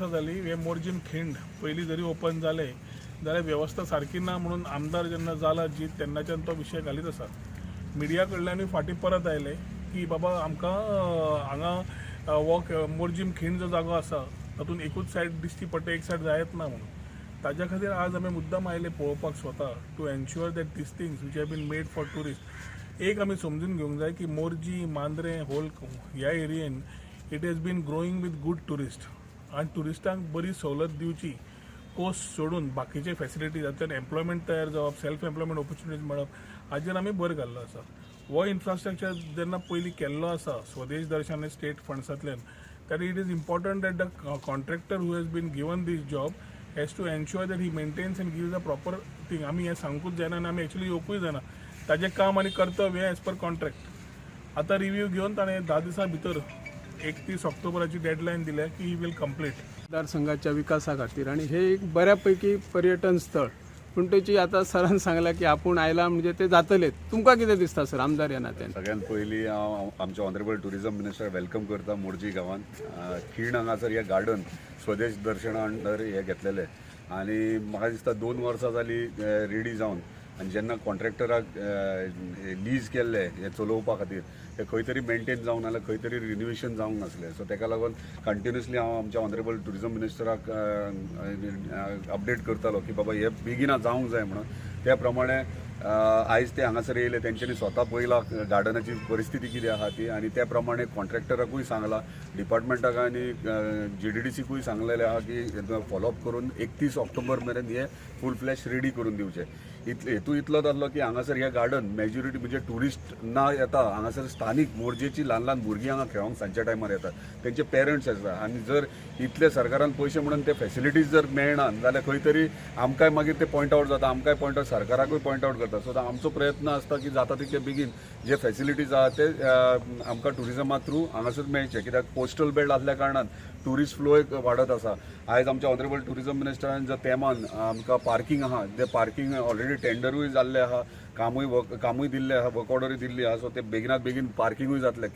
वर्सां जालीं हे मोरजीम खिंड पयलीं जरी ओपन जालें जाल्यार वेवस्था सारकी ना म्हणून आमदार जेन्ना जाला जीत तेन्नाच्यान तो विशय घालीत आसा. मिडिया कडल्यानूय फाटीं परत आयले की बाबा आमकां हांगा हो मोरजीम खिंड जो जागो आसा तातूंत एकूच सायड दिश्टी पडटा, एक सायड जायत ना म्हणून. ताज्या खातीर आज आमी मुद्दाम आयले पळोवपाक स्वता to ensure that these things which have been made for tourist. एक आमी समजून घेवंक जाय की मोरजी, मांद्रें, होल ह्या एरियेन it has been growing with good tourist आनी ट्युरिस्टांक बरी सवलत दिवची, कोस्ट सोडून बाकीचे फॅसिलिटीज, हातूंतल्यान एम्प्लॉयमेंट तयार जावप, सेल्फ एम्प्लॉयमेंट ऑपॉर्च्युनिटीज मेळप, हाजेर आमी भर घाल्लो आसा. हो इन्फ्रास्ट्रक्चर जेन्ना पयलीं केल्लो आसा स्वदेश दर्शन आनी state फंड्सांतल्यान, that it is important that the contractor who has been given this job has to ensure that he maintains and gives a proper thing. आमी हें सांगूंकूच जायना आनी आमी एक्चुली येवकूय जायना. ताजें काम आनी कर्तव्य एज पर कॉन्ट्रॅक्ट. आतां रिव्यू घेवन ताणें 10 दिसां भितर, 31 ऑक्टोबराची डेडलायन दिल्या की he will complete. मतदारसंघाच्या विकासा खातीर आणि हे एक बऱ्यापैकी पर्यटन स्थळ पूण तेची आतां सरान सांगलां की आपूण आयला म्हणजे ते जातलेच. तुमकां कितें दिसता सर, आमदार ह्या नात्यान? सगळ्यात पयलीं हांव आमचे ऑनरेबल टुरिझम मिनिस्टर welcome करता मोरजी गांवांत. खीण हांगासर हे गार्डन स्वदेश दर्शना अंडर हे घेतलेले आनी म्हाका दिसता 2 वर्सां जालीं रेडी जावन आनी जेन्ना कॉन्ट्रॅक्टराक लीज केल्ले हे चलोवपा खातीर, ते खंय तरी मेंटेन जावंक नासलें, खंय तरी रिनोवेशन जावंक नासलें. सो तेका लागून कंटिन्युअसली हांव आमच्या ऑनरेबल टुरिझम मिनिस्टराक अपडेट करतालो की बाबा हे बेगिना जावंक जाय म्हणून. त्या प्रमाणे आयज ते हांगासर येयले, तेंच्यांनी स्वता पळयला गार्डनाची परिस्थिती कितें आहा ती आनी त्या प्रमाणे कॉन्ट्रॅक्टराकूय सांगला, डिपार्टमेंटाक आनी जीडीडीसीकूय सांगलेलें आहा की फॉलोअप करून 31 ऑक्टोबर मेरेन हे फूल फ्लॅश रेडी करून दिवचे. इतले हेतू इतलोच आसलो की हांगासर हे गार्डन मेजॉरिटी म्हणजे ट्युरिस्ट ना येता, हांगासर स्थानीक मोरजेची ल्हान ल्हान भुरगीं हांगा खेळोंक सांजच्या टायमार येतात, तेंचे पेरंट्स आसता आनी जर इतले सरकारान पयशे म्हणून ते फॅसिलिटीज जर मेळना जाल्यार खंय तरी आमकांय मागीर ते पॉयंट आवट जाता, आमकांय पॉयंट आवट, सरकाराकूय पॉयंट आवट करता. सो आमचो प्रयत्न आसता की जाता तितके बेगीन जे फॅसिलिटीज आहा ते आमकां ट्युरिजमा थ्रू हांगासर मेळचे, कित्याक कोस्टल बेल्ट आसल्या कारणान ट्युरिस्ट फ्लो एक वाडत आसा. आयज आमच्या ऑनरेबल ट्युरिजम मिनिस्टरान जो तेमान आमकां पार्किंग आहा, ते पार्किंग ऑलरेडी टेंडरूय जाल्ले आहा, कामूय दिल्ले आहा, वर्क ऑर्डरूय दिल्ली आहा. सो ते बेगिनात बेगीन पार्किंगूय जातलें.